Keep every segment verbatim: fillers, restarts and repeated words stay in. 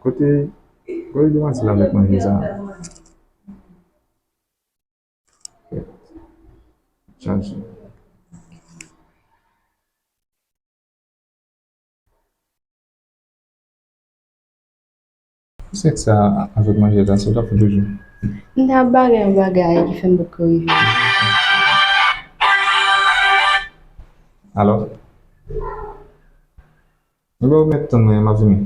Kote, kote demwazèl la met manje sa? Chaje. Sèks sa avèk manje la, sa w t ap fè toujou? M t ap bagay yon bagay ki fè m potko rive. Alò? Mwen ba w mèt tann mwen, m ap vini.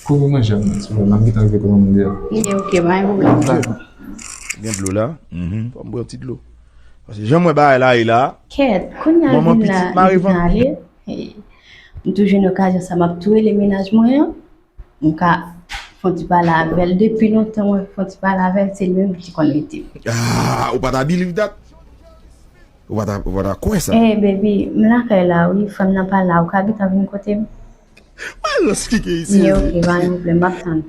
Kouvri manje a mwen, silvouplè, m ap gentan rive kote moun deyò. Ok, ok, pa gen pwoblèm. Gen dlo la? Mhm. Fò m bwè yon ti dlo. Paske jan m wè bagay la ye la. Kèt, kounye a l vin la, li vin ale. M toujou jwenn okazyon sa, m ap tou rele mennaj mwen an. M ka fè yon ti pale avè l. Depi lontan mwen fè yon ti pale avè l, se li menm ki konn rete. Ah, ou pa ta believe that? Ou pa ta, ou pa ta kwè sa? Eh, baby, m lakay la, wi. Frè m nan pa la. Ou ka gentan vin kote m? Mwen rans kike isi. Ok, pa gen pwoblèm. M ap tann.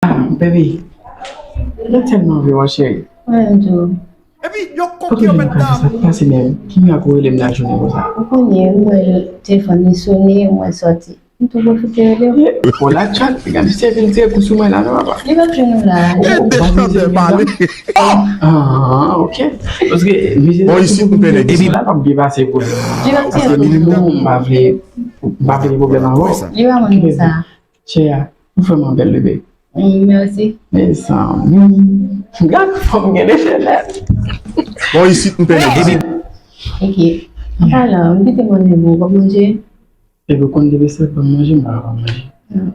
Ah, baby, mwen tèlman anvi wè w, cheri. Mwen menm tou. Epi, yo koke yo mèt dam. Sa k pase menm? Ki mirak ou rele m lajounen konsa? Ou konnen, mwen telefòn li sone, mwen sòti. M tou pwofite rele w. Eh, bon, la chat, gade se vin tire kou sou mwen la, non, papa. Li p ap jwenn ou la. E de chandè pale. Ah, ok. Paske, mizye. Bon, isi, m pene. Epi la, l ap byen pase pou li. Li p ap tire kou sou mwen. Paske, m pa vle, m pa vle gen pwoblèm avè w. Li pa konn sa. Chè a, ou vrèman bèl, bebe. Mm, mèsi. Mezanmi. Gad fanm gen de chenèt. Bon, isit, m pèmèt isit. Ok. Anpalan, m kite manje pou ou, w ap manje? Bebe, ou konn depi se ban m manje, m pa ka pa manje. Ah.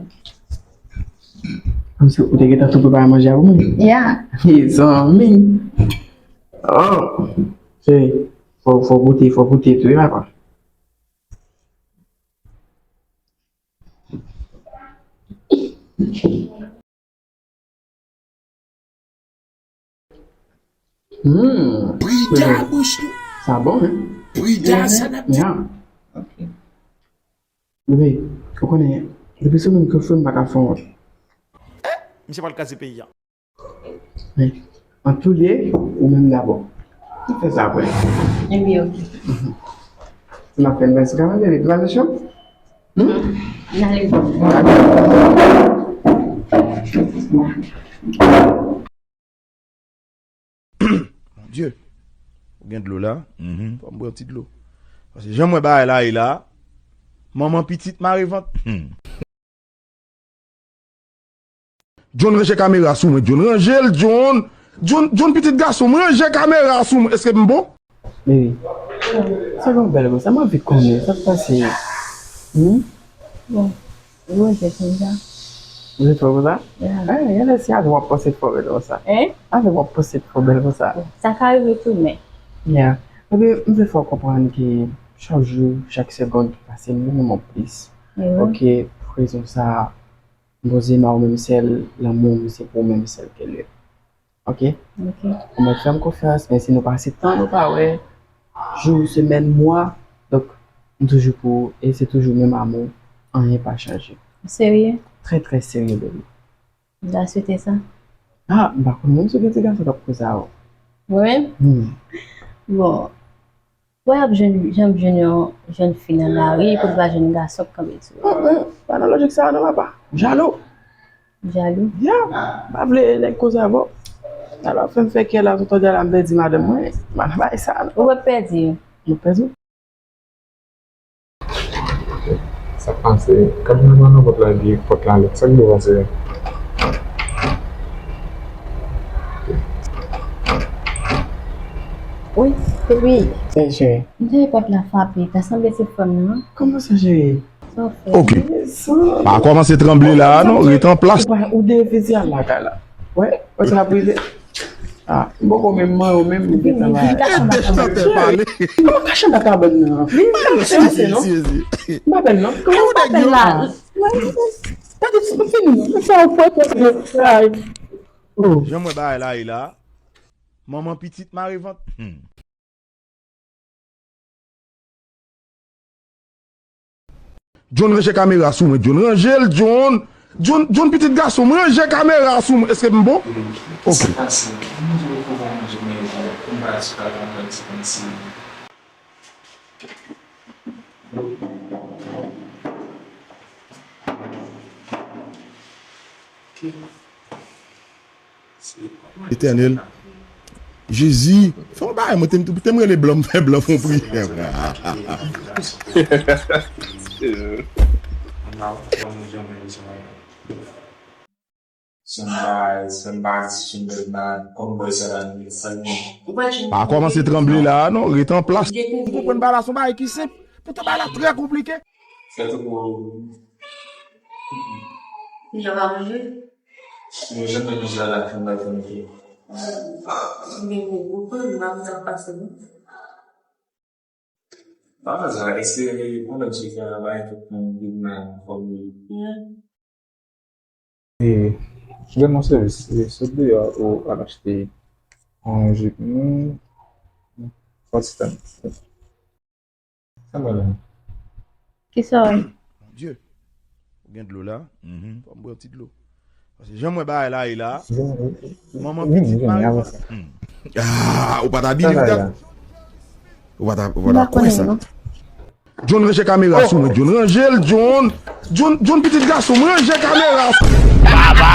Kòmsi ou te gentan tou prepare manje a pou mwen? Ya. Mezanmi. Oh. Cheri, fò, fò goute, fò goute tou, wi, papa. Hmm. Prida bouch nou. Sa bon, hein? Prida sa n ap di. Ya. Ok. Bebe, ou konnen, depi se moun ke fè m pa ka fè wont. Eh, misye pral kraze peyi a. Men, an tou lye, ou menm dabò. Fè sa apre. Ebyen, ok. Mhm. N ap fè n bèl sou kanal, epi pral mesye. Hmm? N ale. Mon Dieu. Ou gen dlo la? Mhm. Fò m bwè yon ti dlo. Paske jan m wè bagay la ye la, manman pitit mare vant. Hmm. John, ranje kamera sou mwen, John. Ranje l, John. John, John, pitit gason m, ranje kamera sou mwen. Èske m bon? Baby, sa gen bèl konsa, m anvi konnen sa k pase. Hmm? Bon, ou ranje konsa. Ou ranje konsa? Yeah. Eh, gen lè se avè w ap panse fò bèl konsa. Hein? Avè w ap panse fò bèl konsa. Sa ka rive tou, men. Yeah. Ebyen, m vle fè w konprann ke chak jou, chak segonn ki pase, m renmen w plis. Ok, pou rezon sa a, Bondye, m a ou menm sèl, lanmou m se pou ou menm sèl ke l ye. Ok? Ok. Ou mèt fè m konfyans, men si nou pase tan nou pa wè, jou, semèn, mwa, donk, m toujou pou ou, e se toujou menm amou, anyen pa chanje. Ou serye? Trè, trè serye, baby. M ta swete sa. Ah, m pa konn menm si w gen ti gason k ap koze avè w. Mwen menm? Hmm. Bon, wè, ap jwenn, jan ap jwenn yon jèn fi nan lari, pou l pa jwenn gason k kanpe sou li. Hum, hum. Pa nan lojik sa a non, papa. Jalou. Jalou? Ya, m pa vle nèg koze avè w. Alò, fè m fè kè la, tout jodi a la, m pèdi madanm mwen. M pa nan bagay sa a non. Ou p ap pèdi. M ap pèdi. Sa k pase? Kab nan nan pòt la epi pòt la lòk. Sa k dwe pase? Wi, baby. Wi, cheri. M tande pòt la frape. Ta sanble se frè m nan. Kòman sa, cheri? Sa w fè? Ok. Pa kòmanse tranble la a non, ret an plas. Ou pa, ou defizi al lakay la. Wè, wè sa k ap rive. Ah, m poko menm manyen w menm, m gentan la. Ede chantè pale. Kòman ka chante kabann nan? Li pa pase non. M pa pè l non. Kòman w pa pè l la? Tande, m fini non. M fè yon pòt. Jan m wè bagay la ye la. Manman pitit mare vant. Hmm. John, ranje kamera sou mwen. John, ranje l, John. John, John, pitit gason m, ranje kamera sou mwen. Èske m bon? Ok. Etènèl. Jezi, fè yon bagay, mwen te, te m rele blan, m fè blan fè yon priyè. Pa kòmanse tranble la a non, rete an plas. Ou konprann bagay la, se yon bagay ki senp. Poutan bagay la trè konplike. Deja pa manje? Mwen janm manje a la fen bay fanm ki. Mwen konprann, m ap ap pase non. Pa sa, èske yon lòt jika bay tout moun vin nan fòm li? E, rèn yon sèvis, e, sot deyò ou al achte yon ji pou nou, yon ti tan. Sa mwen menm. Kisa w wè? Bondye. Ou gen dlo la? Mhm. Fò m bwè yon ti dlo. Paske jan m wè bagay la ye la. Manman pitit mare vant. Hmm. Ah, ou pa ta bini ou ta. Ou pa ta, ou pa ta kwè sa. John, ranje kamera sou mwen, John. Ranje l, John. John, John, pitit gason m, ranje kamera. Papa,